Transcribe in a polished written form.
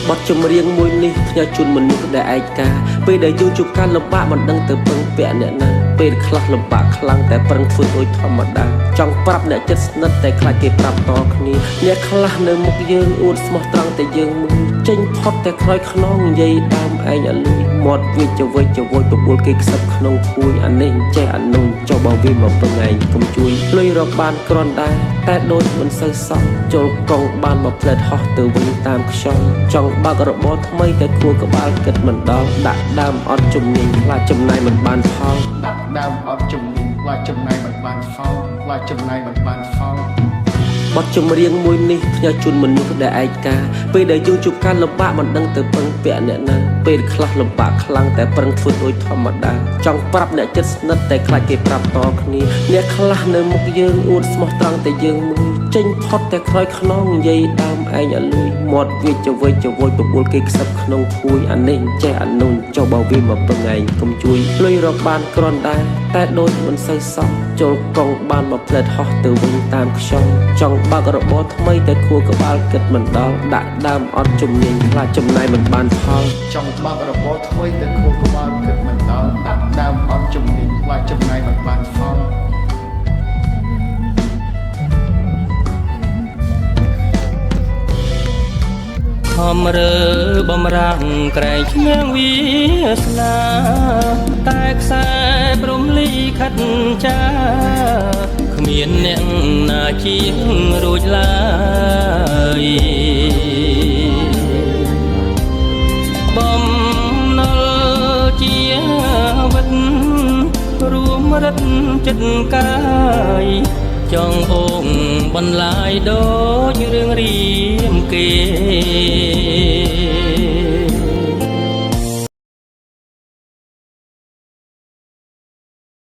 បទចម្រៀងមួយនេះផ្ញើជូនមនុស្សដែលឯកា ពេលដែលយើងជួបការលំបាកមិនដឹងទៅពឹងពាក់អ្នកណា ពេលខ្លះលំបាកខ្លាំងតែប្រឹងធ្វើដូចធម្មតា ចង់ប្រាប់អ្នកចិត្តស្និទ្ធតែខ្លាចគេប្រាប់តគ្នា អ្នកខ្លះនៅមុខយើងអួតស្មោះត្រង់តែយើងមើលចេញផុតតែក្រោយខ្នងនិយាយដើមឯងឲ្យលួយ មាត់វាចវិចចវចបបួលគេខ្សឹបក្នុងភួយ អានេះចេះអានោះចុះបើវាមកពឹងឯងកុំជួយ លុយរកបានគ្រាន់ដែរតែដូចមិនសូវសោះ ចូលកង់បានមកផ្លែតហោះទៅវិញតាមខ្យល់ ចង់បើករបរថ្មីតែខួរក្បាលគិតមិនដល់ ដាក់ដើមអត់ជំនាញខ្លាចចំណាយមិនបានផល ដាក់ដើមអត់ជំនាញខ្លាចចំណាយមិនបានផល ខ្លាចចំណាយមិនបានផល បទចម្រៀងមួយនេះផ្ញើជូនមនុស្សដែលឯកា ពេលដែលយើងជួបការលំបាកមិនដឹងទៅពឹងពាក់អ្នកណា ពេលខ្លះលំបាកខ្លាំងតែប្រឹងធ្វើដូចធម្មតា ចង់ប្រាប់អ្នកចិត្តស្និទ្ធតែខ្លាចគេប្រាប់តគ្នា អ្នកខ្លះនៅមុខយើងអួតស្មោះត្រង់តែយើងមើលចេញផុតតែក្រោយខ្នងនិយាយដើមឯងឲ្យលួយ មាត់វាចវិចចវចបបួលគេខ្សឹបក្នុងភួយ អានេះចេះអានោះចុះបើវាមកពឹងឯងកុំជួយ លុយរកបានគ្រាន់ដែរតែដូចមិនសូវសោះ ចូលកង់បានមកផ្លែតហោះទៅវិញតាមខ្យល់ ចង់បើករបរថ្មីតែខួរក្បាលគិតមិនដល់ ដាក់ដើមអត់ជំនាញខ្លាចចំណាយមិនបានផល ចង់បើករបរថ្មីតែខួរក្បាលគិតមិនដល់ ដាក់ដើមអត់ជំនាញខ្លាចចំណាយមិនបានផល ខំរើបំរាំងក្រែងឈ្នះវាសនា តែខ្សែព្រំលីខិតចា គ្មានអ្នកណាជាងរួចឡើយ បំណុលជាវិតរួមរិទ្ធចិត្តកាយ ចង់អូងបន្លាយដូចរឿងរៀមគេ។